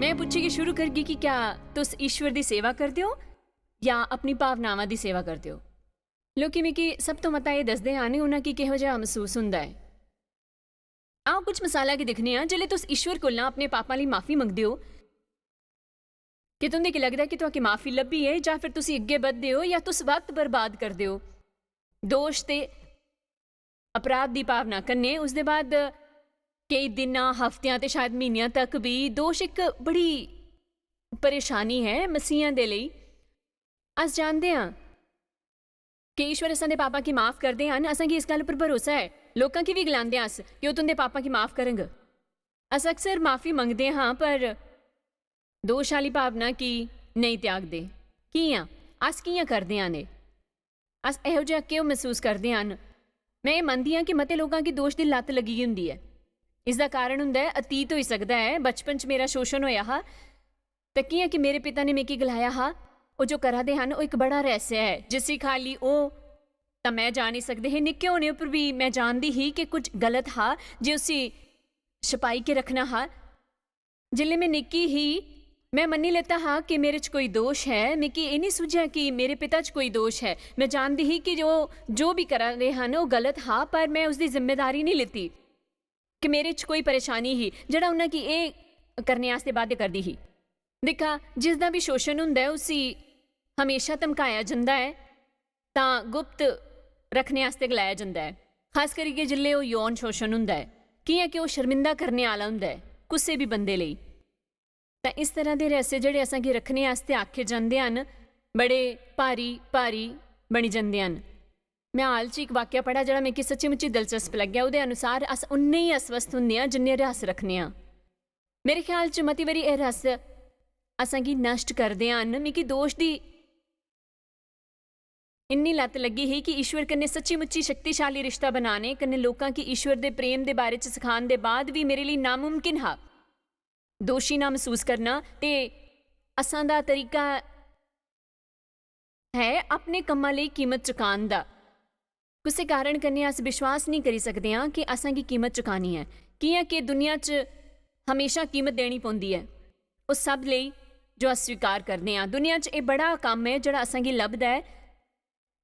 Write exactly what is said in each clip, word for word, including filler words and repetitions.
में पुच्छियै शुरू करगी कि क्या तुस ईश्वर दी सेवा करदे ओ जां अपनी भावनावां दी सेवा करदे ओ? लोकी मिगी सब तो मता एह् दसदे हन उ'नें गी किहो जेहा मसूस होंदा ऐ। आओ, कुछ मसाला गी दिक्खने आं। जिसलै तुस ईश्वर कोला अपने पापां लेई माफी मंगदे ओ, कि तुं'दे गी लगदा ऐ कि तुआके माफी लब्भी ऐ, जां फिर तुस अग्गें बधदे ओ, जां तुस वक्त बर्बाद करदे ओ दोश ते अपराध दी भावना कन्नै? उसदे बाद केई दिनां, हफ्तेआं ते शायद म्हीनेआं तक बी दोश इक बड़ी परेशानी ऐ मसीहां दे लेई। अस जानदे आं कि ईश्वर असां दे पापां गी माफ करदे हन। असां गी इस गल्ल पर भरोसा ऐ। लोकां गी बी गलांदे आं अस कि ओह् तुं'दे पापां गी माफ करग। अस अक्सर माफी मंगदे हां, पर दोश आह्ली भावना गी नेईं त्यागदे। कि'यां? अस कि'यां करदे हन एह्? अस एहो जेहा क्यों मसूस करदे हन? में एह् मनदी आं कि मते लोकां गी दोश दी लत्त लग्गी दी होंदी ऐ। इसदा कारण होंदा ऐ, अतीत होई सकदा ऐ, बचपन च मेरा शोशण होएआ हा, ते कि'यां कि मेरे पिता ने मिगी गलाया हा, "ओह् जो करा दे हन, ओह् इक बड़ा रहस्य ऐ, जिसी खाल्ली ओह् तां में जानी सकदे हे।" निक्के होने उप्पर बी में जानदी ही कि कुछ गलत हा, जे उसी छपाई के रखना हा। जिसलै में निक्की ही, में मन्नी लैता हा कि मेरे च कोई दोश ऐ। मिगी एह् निं सुझेआ कि मेरे पिता च कोई दोश ऐ। में जानदी ही कि ओह् जो बी करा दे हन, ओह् गलत हा, पर में उसदी जिम्मेदारी निं लेती कि मेरे च कोई परेशानी ही, जेह्ड़ा उ'नें गी एह् करने आस्तै बाध्य करदी ही। दिक्खा, जिसदा बी शोशण होंदा ऐ, उसी हमेशा धमकाया जंदा ऐ, तां गुप्त रक्खने आस्तै गलाया जंदा ऐ, खास करियै जिसलै ओह् यौन शोशण होंदा ऐ, कि'यां कि ओह् शर्मिंदा करने आह्ला होंदा ऐ कुसै बी बंदे लेई। तां इस तरह दे रहस्य जेह्ड़े असां गी रक्खने आस्तै आखे जंदे हन, बड़े भारी, भारी बनी जंदे हन। में हाल च इक वाक्य पढ़ा जेह्ड़ा मिगी सच्ची मुच्ची दिलचस्प लग्गेआ। ओह्दे अनुसार अस उन्ने ही अस्वस्थ होंदे आं जिन्ने रहस्य रक्खने आं। मेरे ख्याल च मती बारी एह् रहस्य असां गी नश्ट करदे हन। मिगी दोश दी इन्नी लत्त लग्गी ही कि ईश्वर कन्नै सच्ची मुच्ची शक्तिशाली रिश्ता बनाने कन्नै लोकां गी ईश्वर दे प्रेम दे बारे च सखान दे बाद बी मेरे लेई नामुमकिन हा दोशी ना मसूस करना। ते असां दा तरीका है अपने कम्मा लेई कीमत चुकान दा। कुसै कारण कन्नै अस विश्वास नेईं करी सकदे आं कि असां गी कीमत चुकानी ऐ, कि'यां कि दुनिया च हमेशा कीमत देनी पौंदी ऐ उस सब लेई जो अस स्वीकार करदे आं। दुनिया च एह् बड़ा कम्म ऐ जेह्ड़ा असां गी लभदा ऐ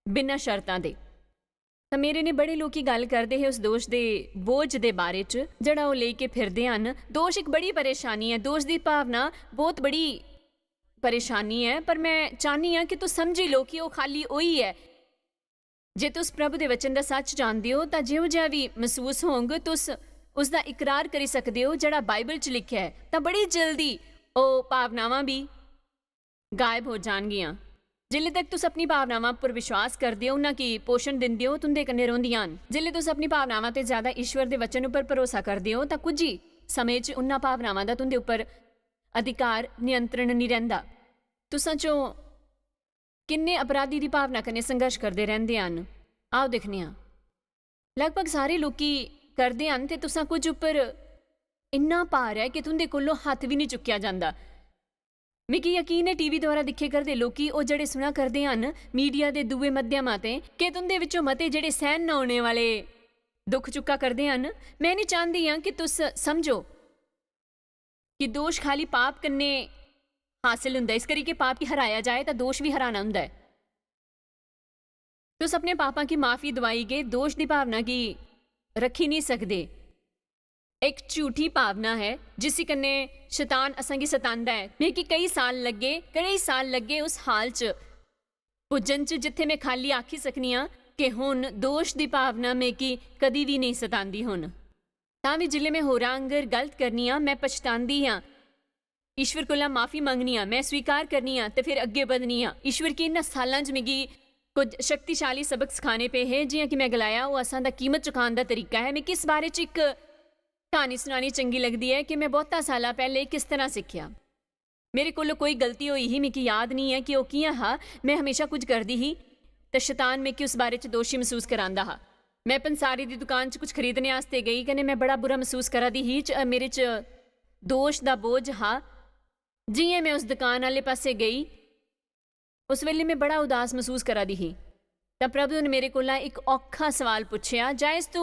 बिना शर्तां दे। तां मेरे ने बड़े लोकी गल्ल करदे हे उस दोश दे बोझ दे बारे च जेह्ड़ा ओह् लेई के फिरदे हन। दोश इक बड़ी परेशानी ऐ। दोश दी भावना बहुत बड़ी परेशानी ऐ, पर में चाह्न्नी आं कि तुस समझी लो कि ओह् खाल्ली ओही ऐ। जे तुस प्रभु दे वचन दा सच्च जानदे ओ, तां जेहो जेहा बी मसूस होंग, तुस उसदा इकरार करी सकदे ओ जेह्ड़ा बाइबल च लिखेआ ऐ। तां बड़ी जल्दी ओह् भावनावां बी गायब हो जाणगियां। जिल्ले तक तुस अपनी भावनावां पर विश्वास करदे ओ, उन्हां गी पोषण दिंदे ओ, तुं'दे कन्नै रौंह्दियां न। जिल्ले तुस अपनी भावनावां ते ज्यादा ईश्वर दे वचन उप्पर भरोसा करदे ओ, तां कुछ ही समें च उन्हां भावनावां दा तुं'दे उप्पर अधिकार, नियंत्रण निं रैंह्दा। तुसां चों किन्ने अपराधी दी भावना कन्नै संघर्ष करदे रैंह्दे हन? आओ दिक्खने आं। लगभग सारे लोकी करदे हन ते तुसां कुछ उप्पर इन्ना भार ऐ कि तुं'दे कोलों हत्थ बी निं चुक्केआ जंदा। मिगी यकीन ऐ, टीवी द्वारा दिक्खे करदे लोकी, ओह् जेह्ड़े सुना करदे हन मीडिया दे दूए माध्यमां ते, कि तुं'दे विच्चों मते जेह्ड़े सैह्न न होने वाले दुख चुक्का करदे हन। में निं चांह्दी आं कि तुस समझो कि दोश खाली पाप कन्नै हासल हुंदा ऐ, इस करी कि पाप गी हराया जाए तां दोश बी हराना हुंदा ऐ। तुस अपने पापां गी माफी दुआई गै दोश दी भावना गी रक्खी निं सकदे। इक झूठी भावना ऐ जिसी कन्नै शैतान असां गी सतांदा ऐ। मिगी केई साल लग्गे, केई साल लग्गे उस हाल च पुज्जन च जित्थै में खाल्ली आखी सकनी आं कि हुन दोश दी भावना मिगी कदी बी नेईं सतांदी हुन। तां बी जिसलै में होरां आंगर गलत करनी आं, में पछतांदी आं। ईश्वर कोला माफी मंगनी आं, में स्वीकार करनी आं ते फिर अग्गें बधनी आं। ईश्वर गी इन्ना सालां च मिगी कुछ शक्तिशाली सबक सखाने पे हे। जि'यां कि में गलाया, ओह् असां दा कीमत चुकान दा तरीका ऐ। मिगी इस बारे च इक क्हानी सनानी चंगी लगदी ऐ कि में बहुता साला पैह्ले किस तरह सिक्खेआ। मेरे कोलों कोई गलती होई ही, मिगी याद निं ऐ कि ओह् कि'यां हा। में हमेशा कुछ करदी ही ते शैतान मिगी उस बारे च दोशी मसूस करांदा हा। में पंसारी दी दुकान च कुछ खरीदने आस्तै गेई कन्नै में बड़ा बुरा मसूस करा दी ही। च-, मेरे च दोश दा बोझ हा। जि'यां में उस दुकान आह्ले पासै गेई, उस बेल्लै में बड़ा उदास मसूस करा दी ही। तां प्रभु ने मेरे कोला इक औखा सवाल पुच्छेआ, "जायज, तू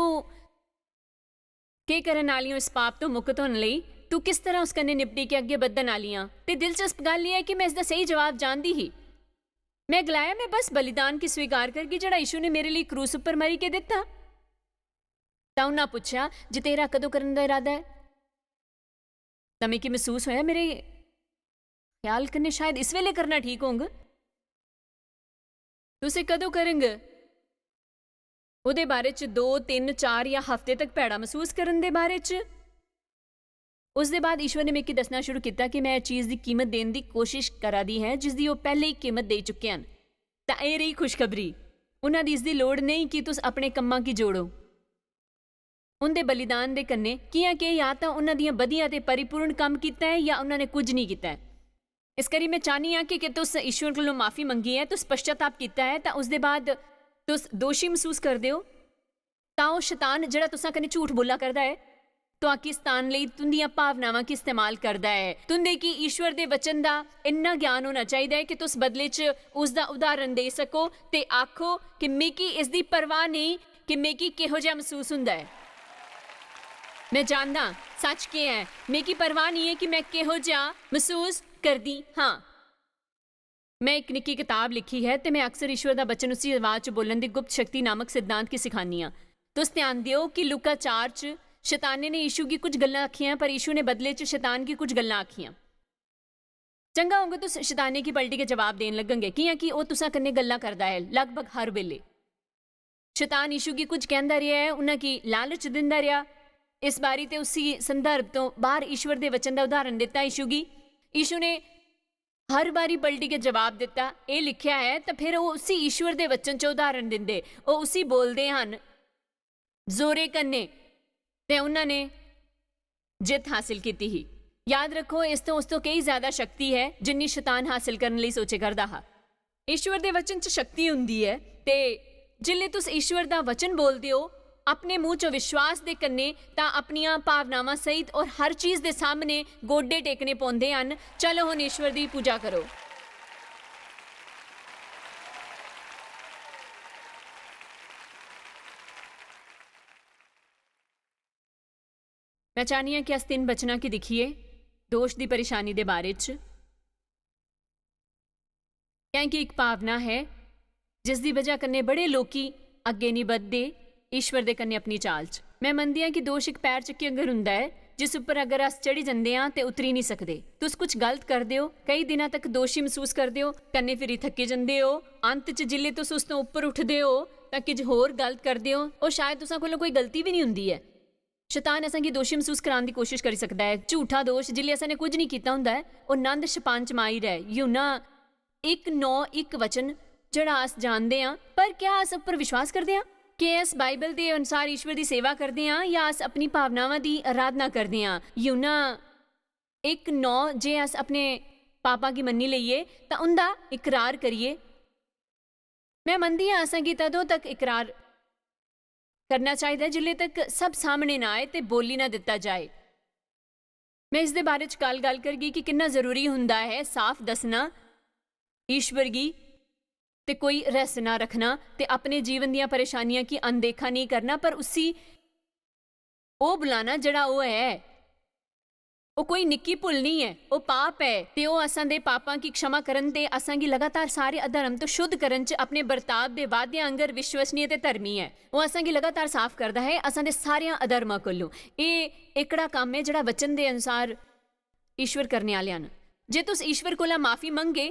केह् करन आह्ली ऐ? इस पाप तो मुक्त होने लेई तू किस तरह उस कन्नै निपटी के अग्गें बधन आह्ली आं?" ते दिलचस्प गल्ल एह् ऐ कि में इसदा स्हेई जवाब जानदी ही। में गलाया, "में बस बलिदान गी स्वीकार करगी जेह्ड़ा यीशु ने मेरे लेई क्रूस उप्पर मरी के दित्ता।" तां उन्ना पुच्छेआ, "जे तेरा कदों करने दा इरादा ऐ?" तां मिगी मसूस होया, मेरे ख्याल कन्नै शायद इस बेल्लै करना ठीक होंग। "तुसें कदों करंग?" ओह्दे बारे च दो, तिन्न, चार जां हफ्ते तक भैड़ा मसूस करन दे बारे च। उसदे बाद ईश्वर ने मिगी दस्सना शुरू कीता कि में इस चीज दी कीमत देने दी कोशिश करा दी ऐ जिसदी ओह् पैह्ले ही कीमत देई चुके हन। तां एह् रेही खुशखबरी। उन्हां दी इसदी लोड़ नेईं कि तुस अपने कम्मां गी जोड़ो। उं'दे बलिदान दे कन्नै कि'यां केह्, या तां उन्हां दियां बधियां ते परिपूर्ण कम्म कीता ऐ, या उन्हां ने कुझ नेईं कीता ऐ। इस करी में चाह्न्नी आं कि, कि तुस ईश्वर कोलों माफी मंगी ऐ, तुस पश्चाताप कीता ऐ, तां उसदे बाद तुस दोशी मसूस करदे ओ, तां ओह् शैतान जेह्ड़ा तुसां कन्नै झूठ बोल्ला करदा ऐ, तुआकी शैतान लेई तुं'दियां भावनावां गी इस्तेमाल करदा ऐ। तुं'दे गी ईश्वर दे वचन दा इन्ना ज्ञान होना चाहिदा ऐ कि तुस बदले च उसदा उदाहरण देई सको ते आखो कि मिगी इसदी परवाह नेईं कि मिगी किहो जेहा मसूस हुंदा ऐ। में जानदा सच केह् ऐ, मिगी परवाह नेईं ऐ कि में किहो जेहा मसूस करदी हां। में इक निक्की कताब लिखी ऐ ते में अक्सर ईश्वर दा वचन उसी आवाज च बोलन दी गुप्त शक्ति नामक सिद्धांत गी सिखानी आं। तुस ध्यान देओ कि लूका चार च शैताने ने यीशु गी कुछ गल्लां आखियां, पर यीशु ने बदले च शैतान गी कुछ गल्लां आखियां। चंगा होंग तुस शैताने गी पलटी के जवाब देन लगगे, कि'यां कि ओह् तुसां कन्नै गल्लां करदा ऐ लगभग हर बेले। शैतान यीशु गी कुछ कहंदा रेहा ऐ, उन्हां गी लालच दिंदा रेहा। इस बारी ते उसी संदर्भ तो बाहर ईश्वर दे वचन दा उदाहरण दित्ता यीशु गी। यीशु ने हर बारी पलटी के जवाब दित्ता, एह् लिखेआ ऐ, तां फिर ओह् उसी ईश्वर दे वचन च उदाहरण दिंदे, ओह् उसी बोलदे हन जोरे कन्नै, ते उन्हां ने जित्त हासल कीती ही। याद रखो, इस तो उस तो केई ज्यादा शक्ति ऐ जिन्नी शैतान हासल करने लेई सोचे करदा हा। ईश्वर दे वचन च शक्ति हुंदी ऐ, ते जिसले तुस ईश्वर दा वचन बोलदे ओ अपने मुंह च विश्वास दे कन्नै, तां अपनियां भावनावां सहित और हर चीज दे सामने गोडे टेकने पौंदे हन। चलो हुन ईश्वर दी पूजा करो। मैं चाहनी आं कि अस तिन्न वचनां गी दिक्खिए दोश दी परेशानी दे बारे च, क्योंकि इक भावना है जिसदी वजह कन्नै बड़े लोकी अग्गें नहीं बधदे ईश्वर दे कन्नै अपनी चाल च। मैं मनदी आं कि दोश इक पैर चक्की आंगर हुंदा ऐ, जिस उप्पर अगर अस चढ़ी जंदे आं ते उतरी नहीं सकदे। तुस कुछ गलत करदे ओ, कई दिनां तक दोशी मसूस करदे ओ, कन्नै फिरी थक्की जंदे ओ। अंत च जिसलै तुस उस तों उप्पर उठदे ओ तां किश होर गलत करदे ओ, और शायद तुसां कोलों कोई गलती भी नहीं हुंदी ऐ। शैतान असेंगी दोशी मसूस कराने दी कोशिश करी सकदा ऐ। झूठा दोश, जिसलै असें कुछ नहीं कीता हुंदा ऐ, ओह् नंद शैतान च माहिर ऐ। यूहन्ना इक नौ इक वचन, जेह्ड़ा अस जानदे आं, पर क्या अस उप्पर विश्वास करदे आं? केह् अस बाइबल दे अनुसार ईश्वर दी सेवा करदे आं, या अस अपनी भावनावां दी आराधना करदे आं? यूहन्ना इक नौ, जे अस अपने पापां गी मन्नी लेइये तां उं'दा इकरार करिये। मैं मनदी आं, असेंगी तदों तक इकरार करना चाहिदा ऐ जिसले तक सब सामने ना आए ते बोली ना दित्ता जाए। मैं इसदे बारे च कल गल्ल करगी कि किन्ना जरूरी हुंदा ऐ साफ दस्सना ईश्वर गी, ते कोई रहस्य ना रखना, ते अपने जीवन दियां परेशानियां गी अनदेखा नहीं करना, पर उसी ओह् बुलाना जेह्ड़ा ओह् ऐ। ओह् कोई निक्की भुल नहीं ऐ, ओह् पाप ऐ, ते ओह् असां दे पापां गी क्षमा करन ते असां गी लगातार सारे अधर्म तो शुद्ध करन च अपने बर्ताव दे वादे आंगर विश्वसनीय ते धर्मी ऐ। ओह् असां गी लगातार साफ करदा ऐ असां दे सारेयां अधर्मां कोलों। एह् एकड़ा कम्म ऐ जेह्ड़ा वचन दे अनुसार ईश्वर करने आह्ले न। जे तुस ईश्वर कोला माफी मंगगे,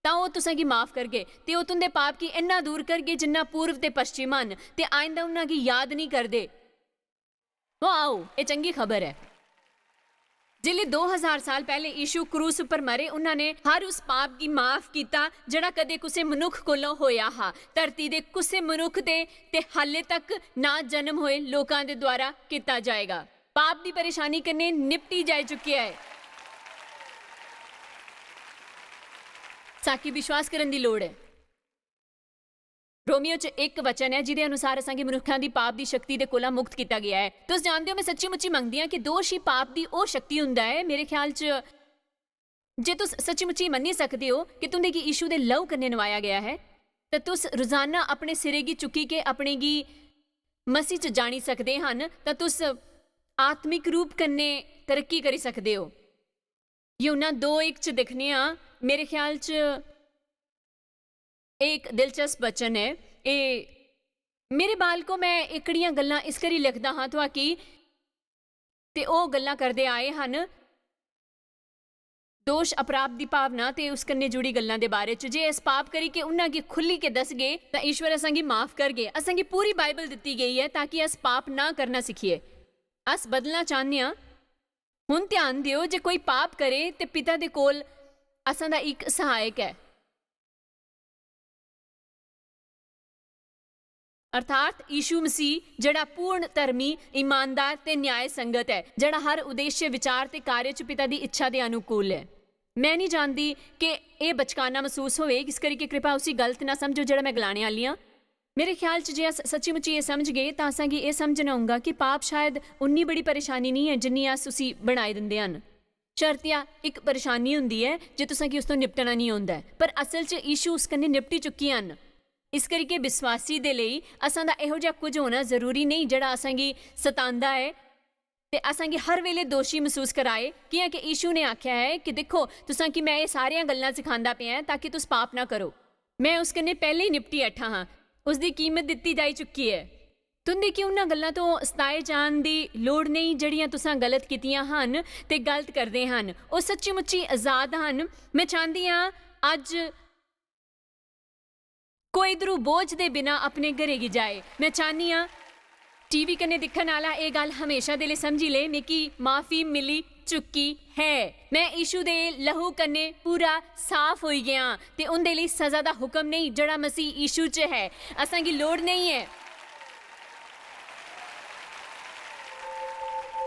तां ओह् तुसेंगी माफ करगे, ते ओह् तुंदे पाप गी इन्ना दूर करगे जिन्ना पूर्व ते पश्चिम हन, ते आइंदा उन्हां गी याद नहीं करदे। वाओ, एह् चंगी खबर ऐ। जिसलै दो हज़ार साल पैह्ले यीशु क्रूस उप्पर मरे, उन्हां ने हर उस पाप गी माफ कीता जेह्ड़ा कदें कुसै मनुक्ख कोलों होया हा, धरती दे कुसै मनुक्ख दे ते हाले तक ना जन्म होए लोकां दे द्वारा कीता जाएगा। पाप दी परेशानी कन्नै निपटी जाई चुकेआ ऐ। साकी विश्वास करन दी लोड़ ऐ। रोमियो च इक वचन ऐ जिदे अनुसार असांगी मनुक्खां दी पाप दी शक्ति दे कोला मुक्त किता गया ऐ। तुस जानदे ओ, मैं सच्ची मुच्ची मंगदी आं कि दोश ही पाप दी ओह् शक्ति हुंदा ऐ। मेरे ख्याल च जे तुस सच्ची-मुच्ची मन्नी सकदे ओ कि तुं'दे गी यीशु दे लहू कन्नै नवाया गेआ ऐ, तां तुस रोजाना अपने सिरै गी चुक्की के अपने गी मसीह च जानी सकदे हन, तां तुस आत्मिक रूप कन्नै तरक्की करी सकदे ओ। यूहन्ना दो इक च दिक्खने आं, मेरे ख्याल च एह् इक दिलचस्प वचन ऐ। एह्, मेरे बालको, मैं एह्कड़ियां गल्लां इस करी लिखदा हां तुआकी, ते ओह् गल्लां करदे आए हन, दोश अपराध दी भावना ते उस कन्नै जुड़ी गल्लां दे बारे च, जे अस पाप करी के उन्हां गी खुल्ली के दसगे, तां ईश्वर असांगी माफ करगे। असांगी पूरी बाइबल दित्ती गेई ऐ ताकि अस पाप ना करना सिक्खिए। अस बदलना चाहन्ने आं। हुन ध्यान देओ जे कोई पाप करे ते पिता दे कोल असां दा इक सहायक ऐ, अर्थात यीशु मसीह, जेह्ड़ा पूर्ण धर्मी, ईमानदार ते न्याय संगत ऐ, जेह्ड़ा हर उद्देश्य, विचार ते कार्य च पिता दी इच्छा दे अनुकूल ऐ। मैं निं जानदी कि एह् बचकाना मसूस होए, इस करियै कृपा उसी गलत ना समझो जेह्ड़ा मैं गलाने आह्ली आं। मेरे ख्याल च जे अस सच्ची-मुच्ची एह् समझगे, तां असांगी एह् समझना होगा कि पाप शायद उन्नी बड़ी परेशानी निं ऐ, जिन्नी अस उसी बनाई दिंदे हन। शर्तिया इक परेशानी होंदी ऐ जे तुसें गी उस तों निपटना निं होंदा ऐ, पर असल च यीशु उस कन्नै निपटी चुके हन। इस करियै विश्वासी दे लेई असां दा एहो जेहा कुछ होना जरूरी नेईं जेह्ड़ा असां गी सतांदा ऐ ते असां गी हर वेले दोशी मसूस कराए, कि'यां कि यीशु ने आखेआ ऐ कि दिक्खो, तुसां गी मैं एह् सारियां गल्लां सखांदा पेआ ऐं ताकि तुस पाप ना करो। मैं उस कन्नै पैह्लें ही निपटी बैठा हां, उसदी कीमत दित्ती जाई चुकी ऐ। तुं'दे गी उन्हां गल्लां तों सताए जान दी लोड़ नेईं जेह्ड़ियां तुसां गलत कीतियां हन ते गलत करदे हन। ओह् सच्ची-मुच्ची अजाद हन। मैं चांह्दी आं अज्ज कोई इद्धरू बोझ दे बिना अपने घरै गी जाए। मैं चाह्न्नी आं टीवी कन्नै दिक्खन आह्ला एह् गल्ल हमेशा दे लेई समझी ले, मिगी माफी मिली चुकी है। मैं यीशु दे लहू कन्नै पूरा साफ होई गेआ ते उं'दे लेई सजा दा हुक्म नेईं जेह्ड़ा मसीह यीशु च है। असां गी लोड़ नेईं ऐ।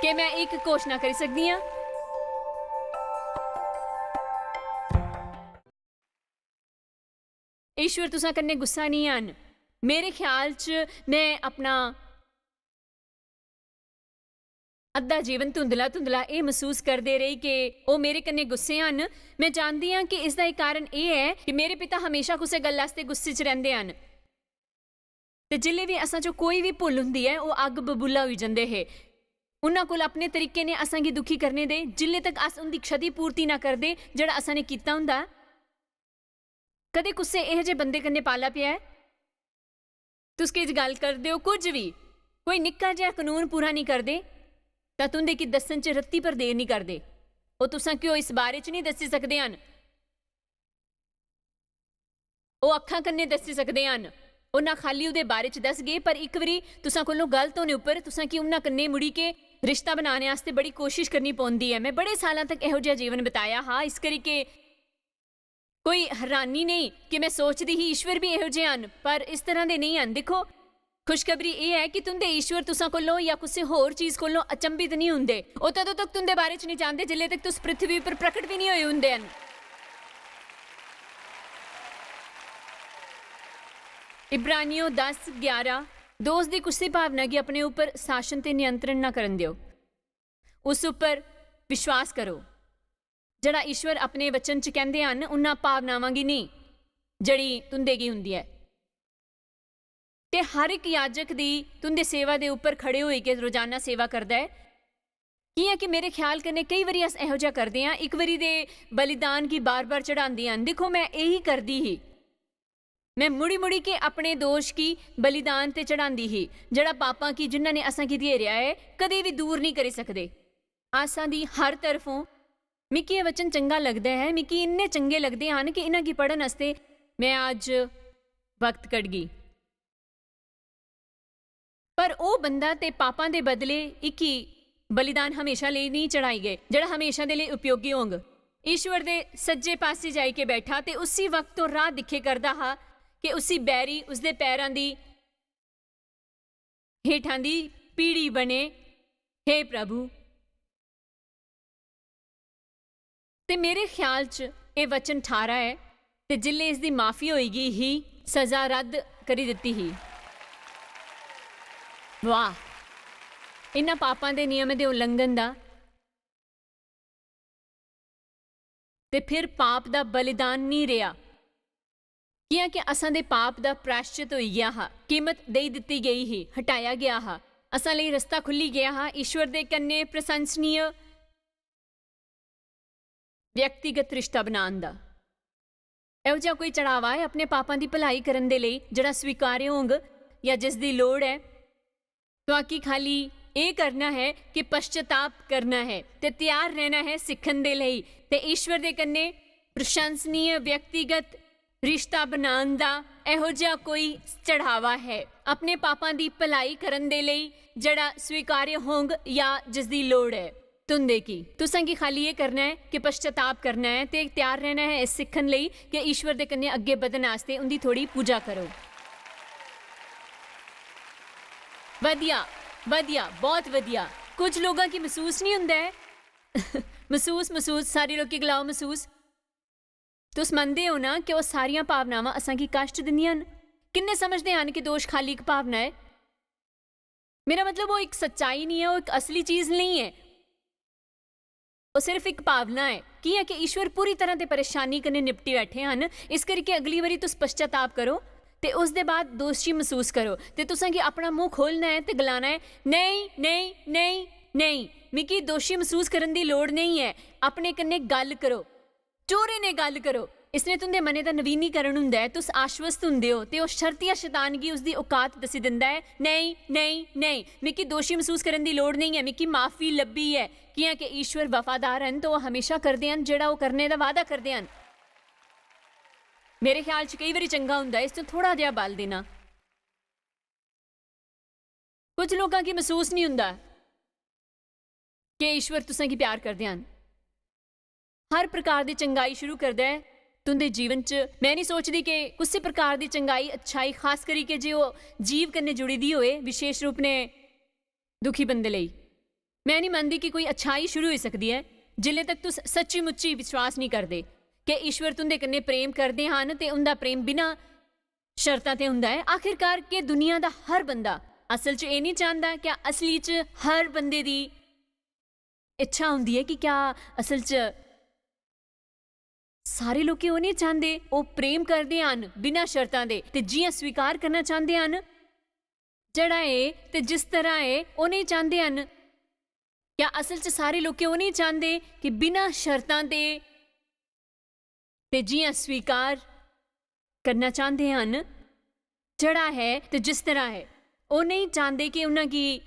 के मैं इक घोशना करी सकदी आं? ईश्वर तुसां कन्नै गुस्सा निं हन। मेरे ख्याल च में अपना अद्धा जीवन धुंधला-धुंधला एह् मसूस करदे रेही के ओह् मेरे कन्नै गुस्से हन। में जानदी आं कि इसदा इक कारण एह् ऐ कि मेरे पिता हमेशा कुसै गल्ल आस्तै गुस्से च रैंह्दे हन। ते जिसलै बी असां चों कोई बी भुल्ल हुंदी ऐ, ओह् अग्ग बबूला होई जंदे हे। उन्हां कोल अपने तरीके ने असां गी दुखी करने दे, जिसलै तक अस उं'दी क्षतिपूर्ति ना करदे, जेह्ड़ा असां ने कीता हुंदा। कदें कुसै एहो जे बंदे कन्नै पाला पेआ ऐ? तुस किश गल्ल करदे ओ, कुछ बी, कोई निक्का जेहा कनून पूरा निं करदे, तां तुं'दे गी दस्सन च रत्ती भर देर निं करदे। ओह् तुसां घ्यो इस बारे च निं दस्सी सकदे हन। ओह् अक्खां कन्नै दस्सी सकदे हन। ओह् ना खाल्ली ओह्दे बारे च दसगे, पर इक बारी तुसां कोलों गलत होने उप्पर तुसां गी उन्हां कन्नै मुड़ी के रिश्ता बनाने आस्तै बड़ी कोशश करनी पौंदी ऐ। में बड़े सालां तक एहो जेहा जीवन बताया हा, इस करी के कोई हैरानी नेईं कि में सोचदी ही, "ईश्वर बी एहो जेह् हन," पर इस तरह दे नेईं हन। दिक्खो, खुशखबरी एह् ऐ कि तुं'दे ईश्वर तुसां कोलों जां कुसै होर चीज कोलों अचंभित निं हुंदे। ओह् तदों तक तुं'दे बारे च निं जानदे, जिसलै तक तुस पृथ्वी उप्पर प्रकट बी निं होए हुंदे हन। इब्रानियों दस ग्यारह, दोस्त दी कुसै भावना गी अपने उप्पर शासन ते नियंत्रण ना करन देओ। उस उप्पर विश्वास करो। जेह्ड़ा ईश्वर अपने वचन च कैंह्दे हन, उन्हां भावनावां गी नेईं, जेह्ड़ी तुं'दे गी हुंदी ऐ। ते हर इक याजक दी तुं'दे सेवा दे उप्पर खड़े होई के रोजाना सेवा करदा ऐ। कि'यां कि मेरे ख्याल कन्नै केई बारी अस एहो जेहा करदे आं, इक बारी दे बलिदान गी बार-बार चढ़ांदे हन। दिक्खो, में एही करदी ही। में मुड़ी-मुड़ी के अपने दोश गी बलिदान ते चढ़ांदी ही, जेह्ड़ा पापां गी, जिन्हां ने असां गी घेरेआ ऐ, कदें बी दूर निं करी सकदे। असां दी हर तरफों, मिगी एह् वचन चंगा लगदा ऐ, मिगी इन्ने चंगे लगदे हन कि इन्हां गी पढ़न आस्तै में अज्ज वक्त कड्ढगी। पर ओह् बंदा ते पापां दे बदले इक ही बलिदान हमेशा लेई नेईं चढ़ाई गे, जेह्ड़ा हमेशा दे लेई उपयोगी होंग। ईश्वर दे सज्जे पासे जाई के बैठा ते उसी वक्त ओह् राह दिक्खे करदा हा कि उसी बैरी उसदे पैरां दी हेठां दी पीढ़ी बने। हे प्रभु, ते मेरे ख्याल च एह् वचन ठारां ऐ, ते जिसलै इसदी माफी होई गेई ही, सजा रद्द करी दित्ती ही। वाह, इन्हां पापां दे नियमें दे उल्लंघन दा ते फिर पाप दा बलिदान निं रेहा। कि'यां कि असां दे पाप दा प्रायश्चित होई गेआ हा, कीमत देई दित्ती गेई ही, हटाया गेआ हा, असां लेई रस्ता खु'ल्ली गेआ हा ईश्वर दे कन्नै प्रशंसनीय व्यक्तिगत रिश्ता बनान दा। एहो जिहा कोई चढ़ावा ऐ अपने पापां दी भलाई करन दे लेई जेह्ड़ा स्वीकार्य होंग, या जिस दी लोड़ ऐ? तुआकी खाली एह् करना है कि पश्चाताप करना है ते त्यार रहना है सिक्खन दे लेई ते ईश्वर दे कन्नै प्रशंसनीय व्यक्तिगत रिश्ता बनान दा एहो जिहा कोई चढ़ावा है अपने पापां दी भलाई करन दे लेई जेह्ड़ा स्वीकार्य होंग या जिस दी लोड़ ऐ। तुंदे की, तुसें गी खाली एह् करना ऐ कि पश्चाताप करना ऐ ते त्यार रहना ऐ इस सिक्खन लेई कि ईश्वर दे कन्नै अग्गें बधन आस्तै उं'दी थोड़ी पूजा करो। वधिया, वधिया, बहुत वधिया। कुछ लोगां गी मसूस नहीं हुंदा ऐ। मसूस, मसूस, सारे लोकी गलाओ, मसूस। तुस मनदे ओ ना कि ओह् सारियां भावनावां असां गी कश्ट दिंदियां न? किन्ने समझदे हन कि दोश खाली इक भावना ऐ? मेरा मतलब, ओह् इक सच्चाई निं ऐ, ओह् इक असली चीज नेईं ऐ। ओह् सिर्फ इक भावना ऐ। कि'यां कि ईश्वर पूरी तरह ते परेशानी कन्नै निपटी बैठे हन, इस करियै अगली बारी तुस पश्चाताप करो ते उस दे बाद दोशी मसूस करो ते तुसें गी अपना मूंह खोलना ऐ ते गलाना ऐ, "नेईं, नेईं, नेईं, नेईं, मिगी दोशी मसूस करन दी लोड़ नेईं ऐ।" अपने कन्नै गल्ल करो, चोरे ने गल्ल करो। इसने तुंदे मनै दा नवीनीकरण हुंदा ऐ, तुस आश्वस्त हुंदे ओ ते ओह् शर्तिया शैतान गी उसदी औकात दस्सी दिंदा ऐ, "नेईं, नेईं, नेईं, मिगी दोशी मसूस करन दी लोड़ नेईं ऐ, मिगी माफी लब्भी ऐ।" कि'यां कि ईश्वर वफादार हन ते ओह् हमेशा करदे हन जेह्ड़ा ओह् करने दा वादा करदे हन। मेरे ख्याल च केई बारी चंगा हुंदा ऐ इस च थोड़ा जेहा बल देना। कुछ लोकां गी मसूस नहीं हुंदा कि ईश्वर तुसें गी प्यार करदे हन। हर प्रकार दी चंगाई शुरू करदा ऐ तुं'दे जीवन च। में नहीं सोचदी कि कुसै प्रकार दी चंगाई, अच्छाई, खास करी के जे ओह् जीव कन्नै जुड़ी दी होए, विशेष रूप ने दुखी बंदे लेई। में नहीं मनदी कि कोई अच्छाई शुरू होई सकदी ऐ जिल्लै तक तुस सच्ची मुच्ची विश्वास नहीं करदे कि ईश्वर तुं'दे कन्नै प्रेम करदे हन ते उं'दा प्रेम बिना शर्तां ते हुंदा ऐ। आखिरकार, के दुनिया दा हर बंदा असल च एह् निं चांह्दा? क्या असली च हर बंदे दी इच्छा होंदी ऐ कि क्या असल च सारे लोकें ओह् निं चांह्दे? ओह् प्रेम करदे हन बिना शर्तां दे ते जि'यां स्वीकार करना चांह्दे हन, जेह्ड़ा ऐ ते जिस तरह ऐ, ओह् नेईं चांह्दे हन। क्या असल च सारे लोकें ओह् नेईं चांह्दे कि बिना शर्तां दे ते जि'यां स्वीकार करना चांह्दे हन, जेह्ड़ा ऐ ते जिस तरह ऐ? ओह् नेईं चांह्दे कि उ'नें गी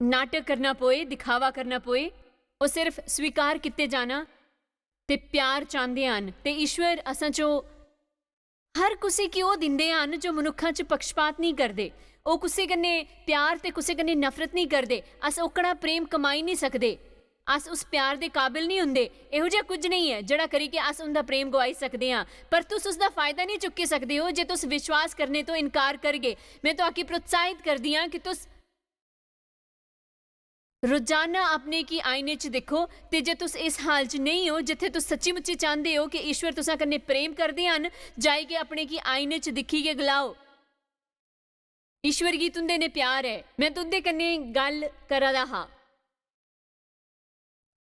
नाटक करना पोए, दिखावा करना पोए। ओह् सिर्फ स्वीकार कीते जाना ते प्यार चांह्दे हन। ते ईश्वर असां चो हर कुसै गी ओह् दिंदे हन जो मनुक्खां च पक्षपात नेईं करदे। ओह् कुसै कन्नै प्यार ते कुसै कन्नै नफरत नेईं करदे। अस ओह्कड़ा प्रेम कमाई नेईं सकदे। अस उस प्यार दे काबिल नेईं हुंदे। एहो जेहा कुछ नेईं ऐ जेह्ड़ा करी के अस उं'दा प्रेम गवाई सकदे आं। पर तुस उसदा फायदा नेईं चुक्की सकदे ओ जे तुस विश्वास करने तो इनकार करगे। में तुआकी प्रोत्साहित करदी आं कि तुस रोजाना अपने गी आईने च दिक्खो, ते जे तुस इस हाल च नेईं ओ जित्थै तुस सच्ची मुच्ची चांह्दे ओ कि ईश्वर तुसां कन्नै प्रेम करदे हन, जाइयै अपने गी आईने च दिक्खियै गलाओ, "ईश्वर गी तुं'दे नै प्यार ऐ, में तुं'दे कन्नै गल्ल करा दा हा।"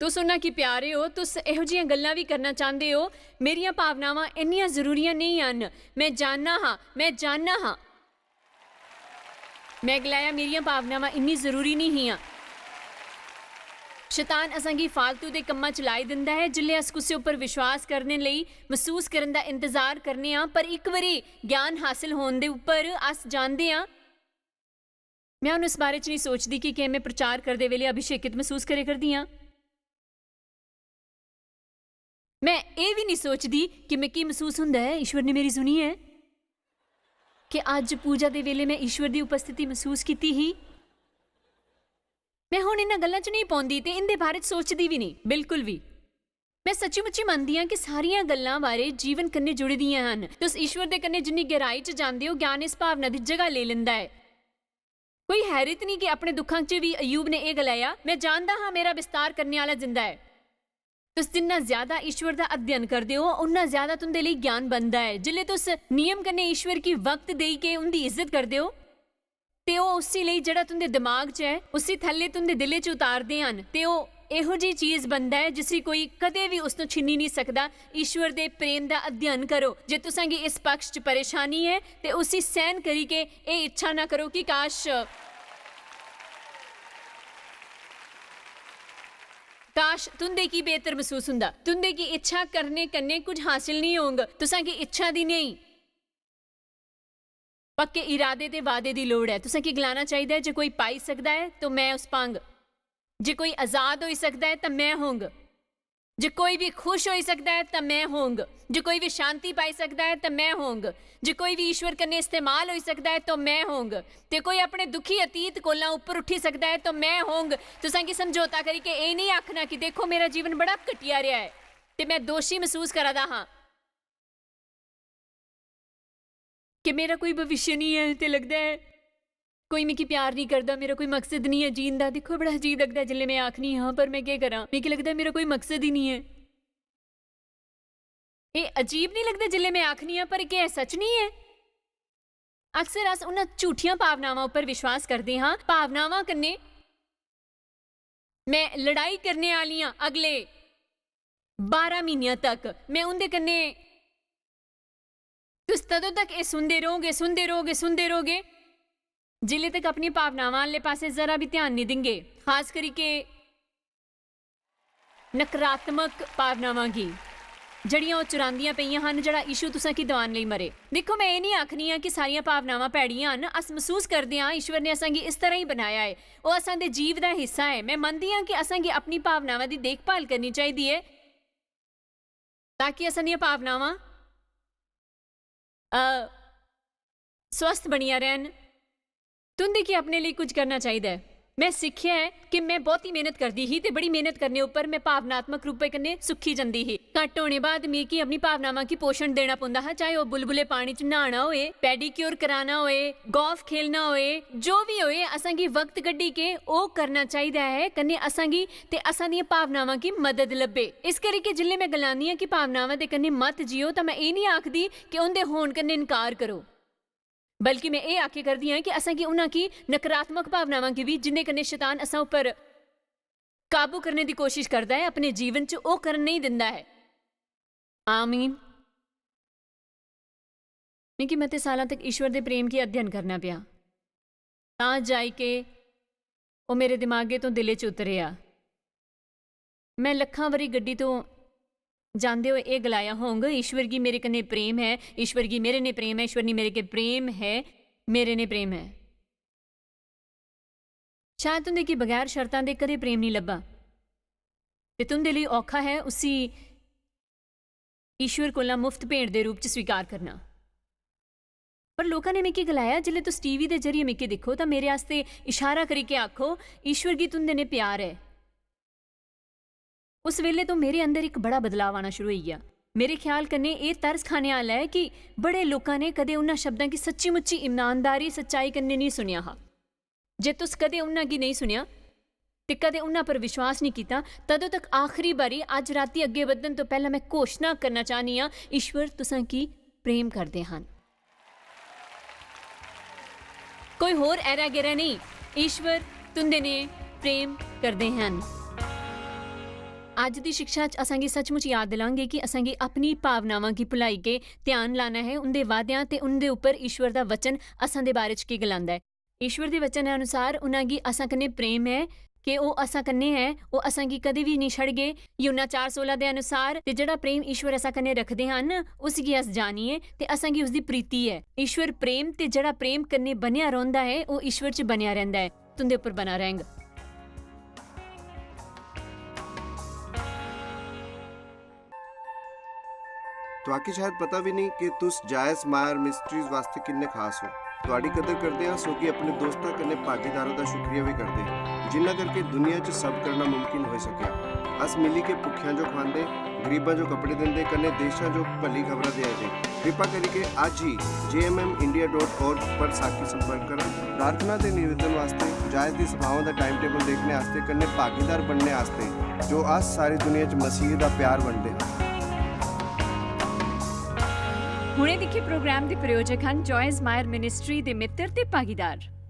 तुस उन्हां गी प्यारे ओ, तुस एहो जिहियां गल्लां बी करना चांह्दे ओ। मेरियां भावनावां इन्नियां जरूरियां नेईं हन। में जानना हा, में जानना हा। में गलाया, "मेरियां भावनावां इन्नी जरूरी नेईं हियां।" शैतान असां गी फालतू दे कम्मां च लाई दिंदा ऐ। जिसलै अस कुसै उप्पर विश्वास करने लेई मसूस करन दा इंतजार करने आं, पर इक बारी ज्ञान हासल होन दे उप्पर अस जानदे आं। में हून इस बारे च नेईं सोचदी कि केह् में प्रचार करदे बेल्लै अभिषेकित मसूस करै करदी आं। में एह् बी नेईं सोचदी कि मिगी मसूस होंदा ऐ ईश्वर ने मेरी सुनी ऐ। कि अज्ज पूजा दे बेल्लै में ईश्वर दी उपस्थिति मसूस कीती ही। में हुन इन्हां गल्लां च नेईं पौंदी ते इं'दे बारे च सोचदी बी नेईं, बिल्कुल बी। में सच्ची-मुच्ची मनदी आं कि सारियां गल्लां बारे जीवन कन्नै जुड़ी दियां हन। तुस ईश्वर दे कन्नै जिन्नी गैहराई च जांदे ओ, ज्ञान इस भावना दी जगह लेई लैंदा ऐ। कोई हैरत नेईं कि अपने दुखां च बी अय्यूब ने एह् गलाया, "में जानदा हा, मेरा विस्तार करने आह्ला जिंदा ऐ।" तुस जिन्ना ज्यादा ईश्वर दा अध्ययन करदे ओ, उन्ना ज्यादा तुं'दे लेई ज्ञान बनदा ऐ। जिसलै तुस नियम कन्नै ईश्वर गी वक्त देई के उं'दी इज्जत करदे ओ, ते ओह् उसी लेई जेह्ड़ा तुं'दे दिमाग च ऐ, उसी थल्ले तुं'दे दिलै च उतारदे हन, ते ओह् ਇਹੋ ਜਿਹੀ ਚੀਜ਼ ਬਣਦਾ ਹੈ, ਜਿਸੀ ਕੋਈ ਕਦੇ ਵੀ ਉਸ ਤੋਂ ਛਿਨੀ ਨਹੀਂ ਸਕਦਾ। ਈਸ਼ਵਰ ਦੇ ਪ੍ਰੇਮ ਦਾ ਅਧਿਐਨ ਕਰੋ। ਜੇ ਤੁਸਾਂ ਗੀ ਇਸ ਪਕਸ਼ 'ਚ ਪਰੇਸ਼ਾਨੀ ਹੈ, ਤੇ ਉਸੀ ਸਹਿਨ ਕਰੀ ਕੇ ਇਹ ਇੱਛਾ ਨਾ ਕਰੋ ਕਿ ਕਾਸ਼, ਕਾਸ਼, तुं'दे गी बेहतर महसूस हुंदा। तुं'दे गी इच्छा करने कन्नै कुछ हासिल नहीं होंग। तुसां गी इच्छा दी नेईं, पक्के इरादे ते वादे दी लोड़ ऐ। तुसें की गलाना चाहिदा ऐ, जे कोई पाई सकदा ऐ, तो मैं उस पांग। जे कोई आजाद होई सकदा ऐ, तां मैं होंग। जे कोई भी खुश होई सकदा ऐ, तां मैं होंग। जे कोई भी शांति पाई सकदा ऐ, तां मैं होंग। जे कोई भी ईश्वर कन्नै इस्तेमाल होई सकदा ऐ, तां मैं होंग। ते कोई अपने दुखी अतीत कोला उप्पर उठी सकदा ऐ, तां मैं होंग। तुसें की समझौता करी के एह् नेईं आखना कि, "देखो, मेरा जीवन बड़ा घटिया रेहा ऐ ते मैं दोशी मसूस करा दा हां।" कि मेरा कोई भविष्य निं ऐ ते लगदा ऐ कोई मिगी प्यार निं करदा, मेरा कोई मकसद निं ऐ जीन दा। दिक्खो, बड़ा अजीब लगदा ऐ जिसलै में आखनी आं, पर में केह् करां? मिगी लगदा ऐ मेरा कोई मकसद ही निं ऐ। एह् अजीब निं लगदा जिसलै में आखनी आं, पर केह् एह् सच निं ऐ? अक्सर अस उ'नें झूठियां भावनावां उप्पर विश्वास करदे हां। भावनावां कन्नै में लड़ाई करने आह्ली आं अगले बारां म्हीनेआं तक। में उं'दे कन्नै, तुस तदों तक एह् सुनदे रौह्गे, सुनदे रौह्गे, सुनदे रौह्गे, जिल्ले तक अपनी भावनावां आह्ले पासै जरा बी ध्यान निं देंगे, खास करियै नकारात्मक भावनावां गी, जेह्ड़ियां ओह् चुरांदियां पेइयां हन, जेह्ड़ा यीशु तुसें गी दवान लेई मरे। दिक्खो, में एह् निं आखनी आं कि सारियां भावनावां भैड़ियां हन। अस मसूस करदे आं, ईश्वर ने असें गी इस तरह ही बनाया ऐ। ओह् असां दे जीव दा हिस्सा ऐ। में मनदी आं कि असें गी अपनी भावनावां दी देखभाल करनी चाहिदी ऐ, ताकि असां दियां भावनावां, अ, स्वस्थ बनियां रैह्न। तुं'दे गी अपने लेई कुछ करना चाहिदा ऐ। में सिक्खेआ ऐ कि में बहुती मेह्नत करदी ही ते बड़ी मेह्नत करने उप्पर में भावनात्मक रूपै कन्नै सुक्की जंदी ही। घट्ट होने बाद मिगी अपनी भावनावां गी पोशण देना पौंदा हा, चाहे ओह् बुलबुले पानी च न्हाना होए, pedicure कराना होए, golf खेलना होए, जो बी होए, असां गी वक्त कड्ढी के ओह् करना चाहिदा ऐ, कन्नै असां गी ते असां दियें भावनावां गी मदद लब्भे। इस करी के जिसलै में गलानी आं कि भावनावां दे कन्नै मत जियो, तां में एह् निं आखदी कि उं'दे होन कन्नै इनकार करो, बल्कि में एह् आखै करदी आं कि असें गी उ'नें गी नकारात्मक भावनावां गी बी, जिं'दे कन्नै शैतान असां उप्पर काबू करने दी कोशश करदा ऐ, अपने जीवन च ओह् करन नेईं दिंदा ऐ। आमीन। मिगी मते सालां तक ईश्वर दे प्रेम गी अध्ययन करना पेआ। तां जाई के ओह् मेरे दिमागे तों दिले च उतरेआ। में लक्खां बारी गड्डी तों जांदे होए एह् गलाया होंग, "ईश्वर गी मेरे कन्नै प्रेम ऐ, ईश्वर गी मेरे ने प्रेम ऐ, ईश्वर गी मेरे कन्नै प्रेम ऐ, मेरे ने प्रेम ऐ।" शायद तुं'दे गी बगैर शर्तां दे कदें प्रेम निं लब्भा। ते तुं'दे लेई औखा ऐ उसी ईश्वर कोला मुफ्त भेंट दे रूप च स्वीकार करना। पर लोकां ने मिगी गलाया, "जिसलै तुस टीवी दे जरिए मिगी दिक्खो, तां मेरे आस्तै इशारा करियै आखो, 'ईश्वर गी तुं'दे ने प्यार ऐ।'" उस बेल्लै तो मेरे अंदर इक बड़ा बदलाव आना शुरू होई गेआ। मेरे ख्याल कन्नै एह् तरस खाने आह्ला ऐ कि बड़े लोकां ने कदें उन्हां शब्दां गी सच्ची-मुच्ची ईमानदारी, सच्चाई कन्नै नेईं सुनेआ हा। जे तुस कदें उन्हां गी नेईं सुनेआ ते कदें उन्हां पर विश्वास नेईं कीता, तदों तक आखरी बारी अज्ज राती अग्गें बधन तो पैह्ला में घोशना करना चाह्नी आं, ईश्वर तुसां गी प्रेम करदे हन। कोई होर ऐरा गैरा नेईं, ईश्वर तुं'दे ने प्रेम करदे हन। अज्ज दी शिक्षा च असां गी सचमुच याद दिलांगे कि असां गी अपनी भावनावां गी भुलाई के ध्यान लाना ऐ, उं'दे वादेआं ते उं'दे उप्पर ईश्वर दा वचन असां दे बारे च केह् गलांदा ऐ। ईश्वर दे वचन अनुसार उन्हां गी असां कन्नै प्रेम ऐ, के ओह् असां कन्नै ऐ, ओह् असां गी कदें बी नेईं छड़गे। यूहन्ना चार सोलां दे अनुसार, ते जेह्ड़ा प्रेम ईश्वर असां कन्नै रखदे हन, उस गी अस जानिये ते असां गी उसदी प्रीति ऐ। ईश्वर प्रेम, ते जेह्ड़ा प्रेम कन्नै बनेआ रौंह्दा ऐ, ओह् ईश्वर च बनेआ रैंह्दा ऐ, तुं'दे उप्पर बना रैंह्ग। तुआकी शायद पता भी नहीं कि तुस जायस मायर मिस्ट्रीज वास्ते किन्ने खास हो। तुआडी कदर करदे आं, सोगी अपने दोस्तां कन्नै भागीदारां दा शुक्रिया भी करदे आं, जिन्ना करके दुनिया च सब करना मुमकिन होई सकेआ। अस मिली के भुक्खेआं जो खुआंदे, गरीबां जो कपड़े दिंदे, कन्नै देशां जो भली खबरां देआ दे। कृपा करिके अज्ज ही J M M India dot org पर साकी संपर्क करा। प्रार्थना ते निवेदन वास्ते, जायस दी सभावां दा टाइम टेबल देखने आस्ते, कन्नै भागीदार बनने आस्ते, जो अस सारी दुनिया च मसीह दा प्यार बंडदे हां। हुणे दिक्खे प्रोग्राम दे प्रायोजक हन जॉयस मायर मिनिस्ट्री दे मित्र ते भागीदार।